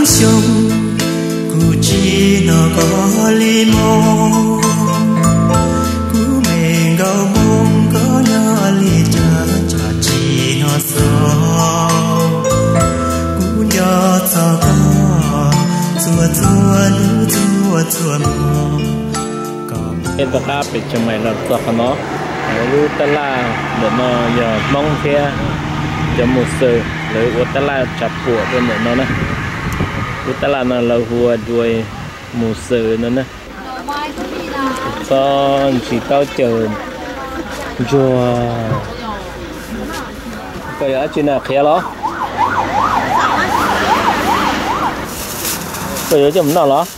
Xyoo, kuv tsis hnov koj li moo, kuv me nkauj Hmoob koj nyob li cas cas tsis hnov xov, kuv nco txog koj txhua txhua hnub txhua txhua hmo. Peb rov qab pem Chiang Mai los txog qhov no, lub tab laj ntawm no yog Hmoob thiab cov mus xwm lawv ua tab laj tsav puam rau ntawm no na. Lub tab laj no lawv hu ua Dua Mus Xwm no na. Txhob ntsis taub caws ntsuag. Koj yuav dab tsi na, qhiav los? Koj yuav coj mus noj los?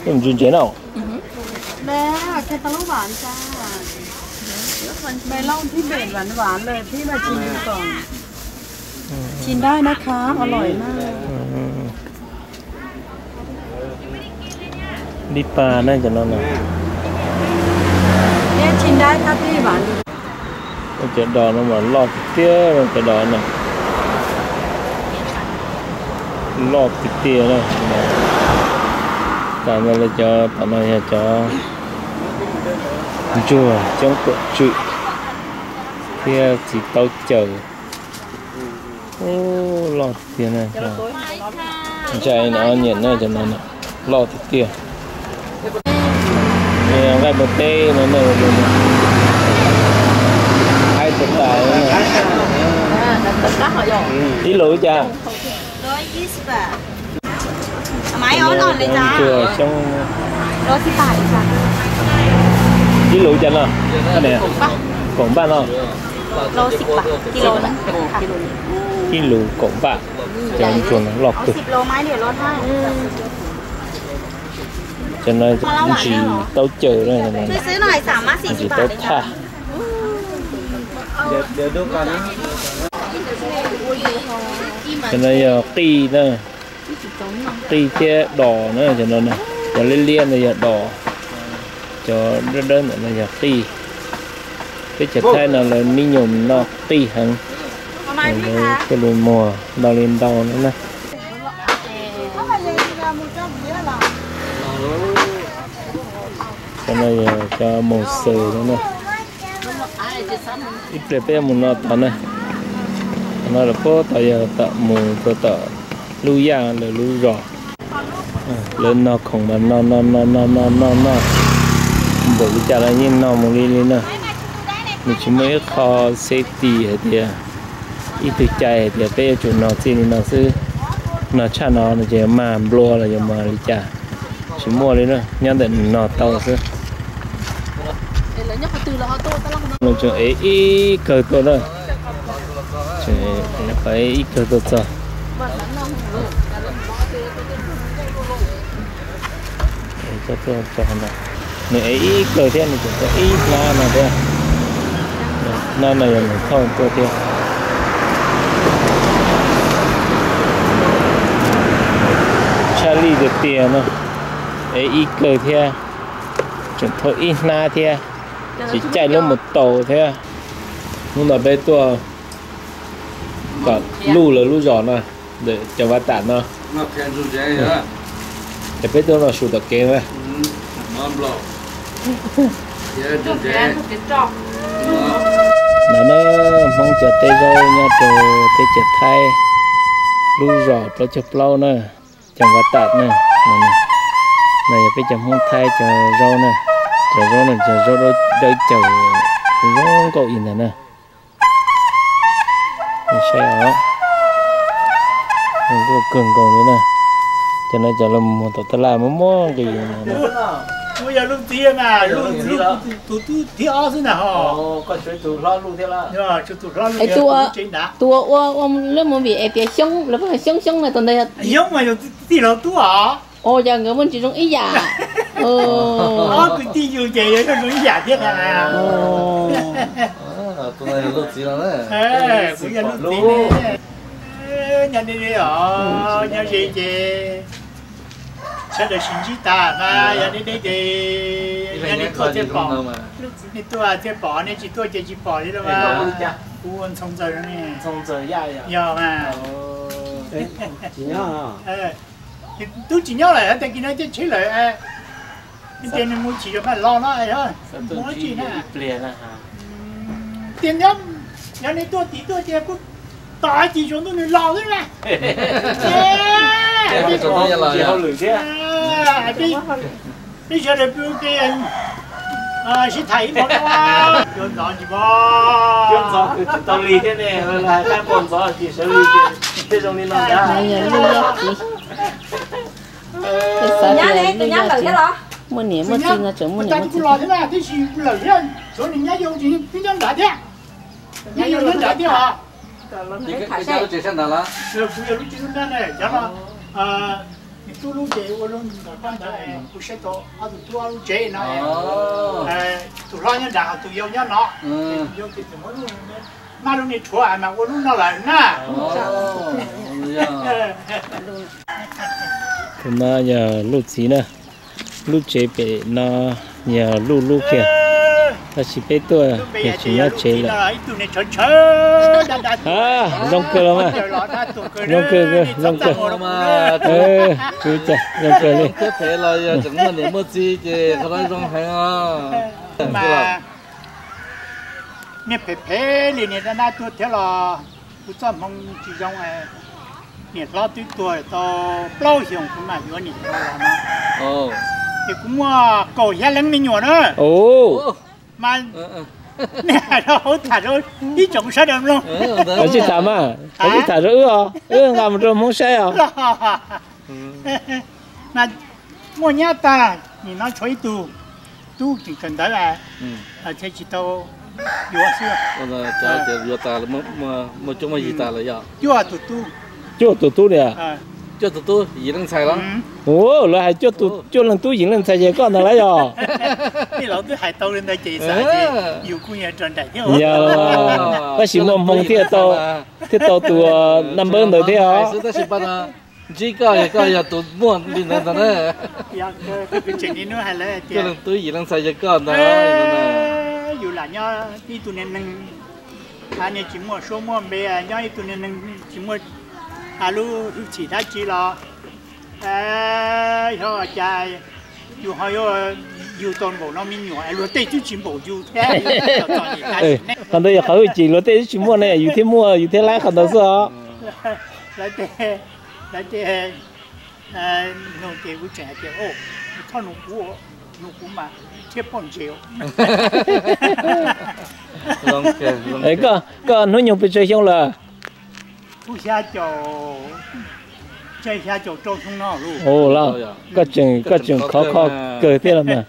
Coj mus ntse ntsev na. Chiên đá hấp, ngon lắm. Dib pa na cov no na. Cov dos no mas loj tiag tiag, cov dos no loj tiag tiag na. Tam no lawv cov, tom no yog cov ntsuag coob tuam tswm thiab txiv taub caws. Ub, loj tiag na. Ntsais no nyiam na, cov no loj tiag tiag. Nqaij npua teb no na, haib tas tas. Ib lus cas? Ib lus cas no? Kaum npaj no. Ib lus kaum npaj. Cov ntsuag no loj kawg. Cov no ntsis taub caws, ntsis taub thaj. Cov no yog qij na, qij thiab dos na, cov no na. Cov liab liab no yog dos, cov dawb dawb ntawm no yog qij. Peb cov Thaib no lawv nib nyum noj qij heev, lawv thiaj li muag ntau li ntau no na. Cov no yog cov mus xwm no na. Ib pliag peb mus no tod na. Qhov no lawm puag tod yog tom mus rau tom Lub Yaj lawv lub zos. Lawv nog khoom mas nog nog nog nog nog nog nog, npaum li cas los yeej nog mus li li na. Nws tsis muaj ib qho safety hais tias ib tug cai hais tias peb yuav tsum nog txij li no xwb, nog tshaj no no ces mag nplua los yog mag li cas, tsis muaj li na, nyob ntawm nws nog tau xwb. Nws tseem ev ib kawg tuaj na, tseem ev ib kawg tuaj txog. Nws ev ib kawg thiab, nws tseem tuaj ib hnab no thiab. Hnab no yog nws thauj tuaj thiab. Tshaj lij tiag tiag no, ev ib kawg thiab, tseem thauj ib hnab thiab, tsis caij lub mus taus thiab. Hnub no peb tuaj tom Luj lawv lub zos no, ntawm Cov Vav Tam no, es peb tuaj no su tom kev na. No na, Hmoob cov teb zaub nyob rau teb chaws Thaib, lub zos plaub caug plaub na, Cov Vav Tam na. No yog peb cov Hmoob Thaib cov zaub na, cov zaub no cov zaub dawb caws zoo nkauj ib ntag na. Saib os, zoo nkauj kawg nkaus li na. Cov no cov los mus tom tab laj muaj muaj nqis. Tus ua ua lub mus vim es tias Xyoob, lawv pheej hais Xyoob Xyoob na, tus ntawd yog tij laug tub os. Ua cas nkawd muaj ntsis zoo ib yam. Ob kwv tij yus ces yog zoo ib yam thiab. Kuv yog lub txiv os, nyob ze ces. Sawv daws sib ntsib tas mas yog nej deb ces yog nej tuaj thiaj pom, nej tuaj thiaj pom, nej tsis tuaj ces tsis pom li lauj mas. Kuv ua Ntxhoo Ntxawg ne. Yog mas. Twb tsis nyob lawm, tag kis no caij tsheb lawm. Ces nws mus tsis yog mas los no, mus tsis na. Tias nyob, yog nej tuaj tim tuaj ces kuj tos ib chim tsaus ntuj nws los xwb na. Peb sawv daws pw ke sib tham ib hmo no. Cua ntxov tsis pom, cua ntxov kwv tsis tau li thiab ne, hais qab npua ntxov ces sawv li ces thiaj zoo li no ntag. Muaj niam muaj txiv no tseem muaj niam muaj txiv. Los thiab na, tib si lawm thiab, tsuav niam nyab yau tsis twb nyob nrad thiab. Nyab yau nyob nrad thiab os. Kuv yog lub tsev lub nrab ne, cov no, nws tub lub ces ua lub ntawm koj ntawd, kuv saib tau ob tug tub ob lub tsev no. Tus hlob nyob nrad, tus yau nyob no. Tus yau ces tseem muab lub, mab lub niag rhuav mas ua lub no lawm na. Tus no yog Luj txiv na. Lub tsev pem no yog Luj lub kiag, tab sis peb tuaj nws tsis nyob tsev lawm. Zoo kawg los mas, zoo kawg, zoo kawg. Kuv cas zoo kawg li. Thiab phem los yog tseem muaj niam muaj txiv ces qhov no zoo heev os. Niag phem phem li niag dab dab tuag thiab los kuv txoj hmoo tsis zoo. Niam hlob twb tuag tau plaub xyoos kuv mam yuav niam hlob los no. Ces kuv muaj kaum xya leej me nyuam na. Mas nej hais rau hauv tham rau ib tsoom sawv daws mloog. Tsis tham mas, ib tham rau wb os, wb nqa mus rau Hmoob saib os. Mas muaj nyab tag, nim no tshuav ib tug tub tseem kawm ntawv, thiaj tsis tau yuav xwb. Yuav tas, muaj coob muaj yig tas lawm yog? Cuaj tus tub. Cuaj tus tub li. Cuaj tus tub yim leej ntxhais los? Ua, lawv hais cuaj leej tub yim leej ntxhais ces koj ntag lauj yog? Tej laus twb hais tau li ntawd ces xav tias yus kuj yog raug nraim thiab. Yog, tab sis muaj hmoo thiaj tau, thiaj tau tus naj npawb ntawd thiab os. Tab sis ntsib koj, koj yog tus muaj li ntawd ntag na. Cuaj leej tub yim leej ntxhais yog koj ntag. Yus lam nyob ib tug niag neeg, niag tsis muaj suab muaj npe, nyob ib tug niag neeg tsis muaj lub hwj chim dab tsi los yog cas yus ho yuav yug tau npaum no me nyuam, luag tej twb tsis npaum yus thiab. Qhov ntawd yog qhov hwj chim, luag tej twb tsis muaj ne, yus thiaj muaj, yus thiaj laib qhov ntawd xwb os. Lawv tej, lawv tej, no ces kuv tseem hais tias, o, txhob nug kuv, nug kuv mas thiab poj ntse. Koj, koj hnub nyoog pes tsawg xyoo lawm? Kuv xya caum, xya caum rau xyoo no lauj. Koj tseem, koj tseem khov kho kawg thiab los mas.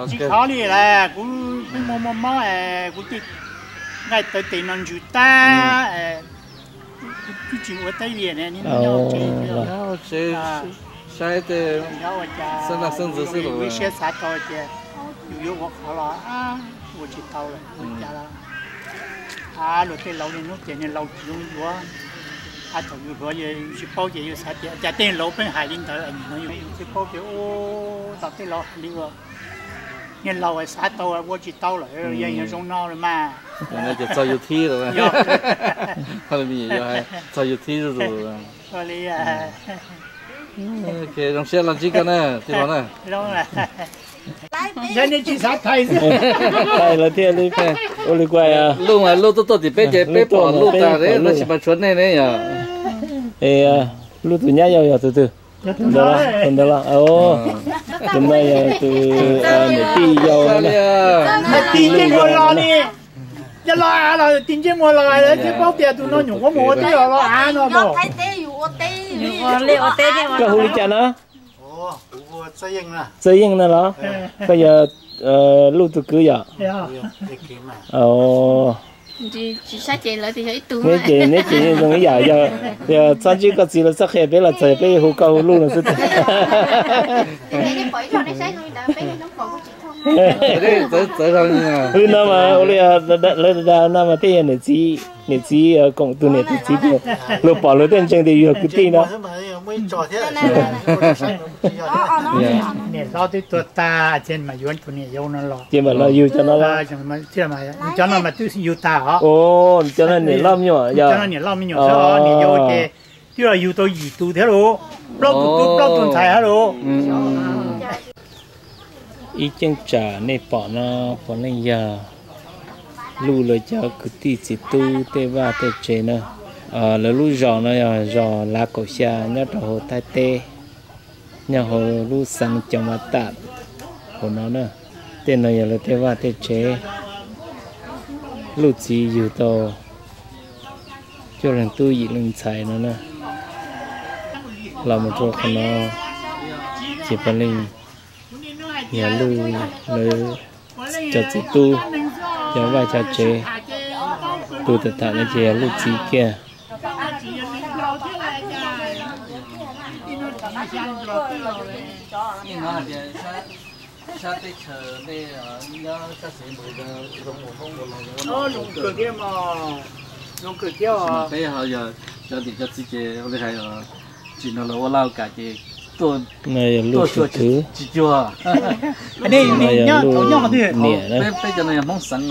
Tsis khov li las, kuv twb muaj muaj mob, kuv tej nqaij tawv tes no ntsws tag, kuv twb tsis ua teb li ne. Saib tej, xab nas xab ntxwv xwb los. Ib siab xav tau tias yus yuav ua qhov los ua tsis tau lawm, ua cas los. Luag tej laus niaj hnub tias niag laus tsis zoo yuav, thaum yus hluas yus tsis paub ces yus xav tias cas tej laus pheej hais li ntawd, nim no yus thiaj paub tias, o, tau tej laus hais li uas niag laus xav tau ua tsis tau lawm, yeej yog zoo no lawm mas. Ces txog yus thib lawm. Txog yus thib zuj zus. Zoo siab los ntsib koj na, tij laug na. Yog nej tsis xav thais xwb. Thais lawv thiaj li, ua li kuj, Luj mas Luj tuaj tuaj tim peb ces peb pom Luj tas, tab sis mas tshuav nej ne yog. Luj tus nyab yau yog tus twg? Tus ntawd los? Tus no yog tus niam tij yau. Niam tij ncej muag los ni, yog los av los tij ncej muag los thiaj paub tias tus no nyuam qhuav mus ua teb los los av no. Koj hu li cas na? Txawj Yeej na los? Koj yog Luj tus kwv yom? Neb ces neb ces zoo ib yam, yog txhob ntsib koj txiv los txhob qhia peb los txog peb hu koj hu Luj no xwb. Wb no mas ua li lawv dag no mas thiaj yog niam txiv, niam txiv koom tus niam tus txiv tias luag pom luag thiaj ntseeg tias yus yog kwv tij no. Niam hlob twb tuag tag ces mas yuav tus niam yau no los, ces mam los yug cov no los. Cov no mas twb yug tag os. Cov no niam loj me nyuam, cov no niam loj me nyuam xwb os, niam yau ces twb los yug tau yim tus thiab lauj, plaub tus tub plaub tus ntxhais thiab lauj. Ib cheeb tsam nej pom no puav leej yog Luj lawv cov kwv tij txiv tub tej vaj tej tsev na. Lawv lub zos no yog zos Lav Kaum Xya nyob rau hauv Thaib teb, nyob hauv lub xeev Coo Vam Tam hauv no na. Tej no yog lawv tej vaj tej tsev. Luj txiv yug tau cuaj leeg tub yim leej ntxhais no na. Los mus rau qhov no ces puav leej yog Luj lawv cov txiv tub, cov vaj cov tsev. Tus tham tham no ces yog Luj txiv kiag. Peb ho yog cov niam cov txiv ces ua li hais, tsim no los ua laj kam ces tuaj, tuaj xyuas tsis cuag. Niam, peb cov no yog Hmoob xeev os.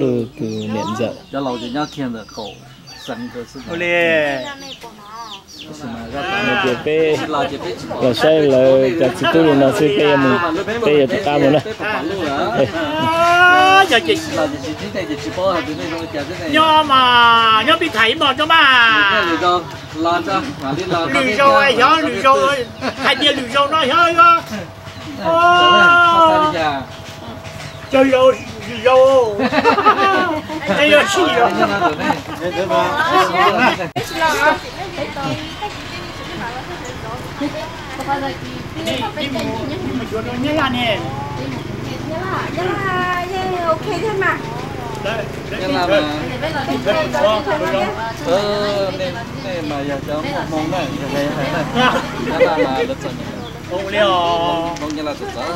Luj tus niam ntxawm. Cov laus ces nyob kiag ntawm qaum xeev. Ces peb los saib lawv cov txiv tub li no xwb, peb yuav mus, peb yuav rov qab mus na. Nyob mas nyob pib tham ib mos tso mas. Lwm zaus xyov lwm zaus, hais tias lwm zaus no xyov yog, cog zaus, lwm zaus, es yog sij yog. Nej mas yog cov Hmoob na, yog hais na, Nyab Laj mas lawv txom nyem. Hmoob Nyab Laj txom txom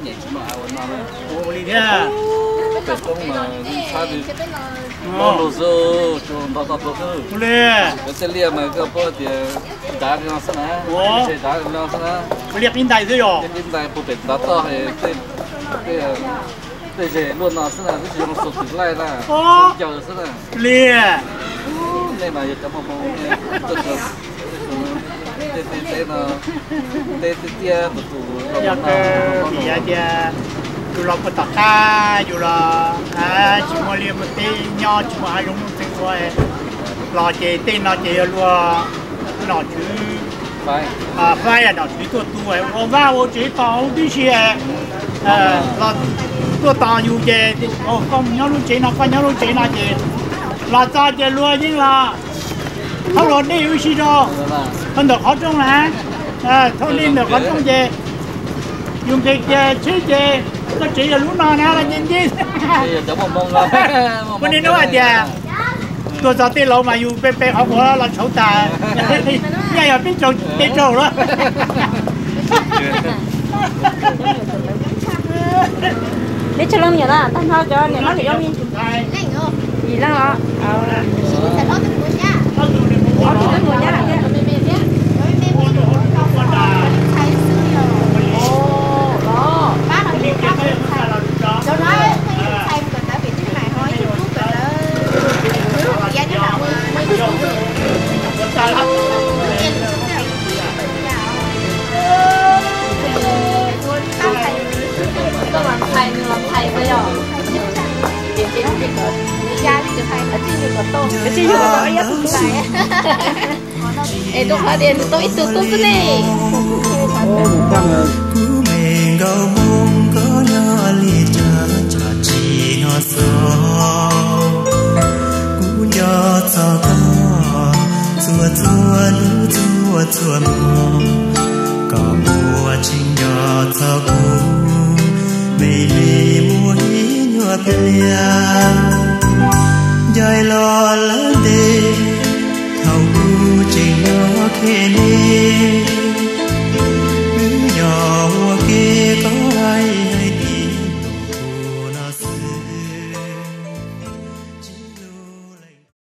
nyem tsis muaj av ua noj na. Pem roob mas txhab li, mob lug xwb, tsuas nto toj tuag xwb. Lawv tej liaj mas koj paub tias dav li no xwb na, dav li no xwb na. Liaj qib ntais xwb yog, liaj qib ntais puag pem ntav toj, tej zes luaj no xwb na, twb tsis zoo xua twm laij na, ncaws xwb na. Liaj. Nej mas yog cov Hmoob Hmoob, tej teb no, teb tiaj tiaj tus tus. Yog tias yus los puag tom qab, yus los tsis muaj liaj muaj teb nyob, tsis muaj hav zoov nuj txeeg ua, los ces tej no ces yog luag nom tswv faib, nom tswv tuaj tu ua vaj ua tsev tos huv tib si los tuaj tos yus ces, koj mus nyob lub tsev no, koj nyob lub tsev no ces los txog ces luag yeej los thauj luag dej ua si rau ntawm qhov rooj na. Thauj dej ntawm qhov rooj ces yus nqis kiag tsheb ces koj tsev yog lub no na, los nce nce. Ua niaj hnub hais tias tuaj txog tej laus mas yus pe pe qhov quav los tshauv tas, nyaj yog peb caug peb caug lawm. Neb tsawg leej niam na? Tag nrho cov niam hlob niam yau li yim leej los? Ob tug twb mus nyab. Koj los ntxhais, nws los ntxhais xwb yog? Kav tsij yug kom tau ib tug tub xwb ne. Es rau qhov tias nws tau ib tug tub xwb ne. Kuv me nkauj Hmoob, koj nyob li cas tsis hnov xov. Kuv nco txog koj txhua txhua hnub txhua txhua hmo, koj puas tseem nco txog kuv, me me muaj ib nyuag pliag. Ncaim los lawm ntev, thaum kuv tseem nyob khej neb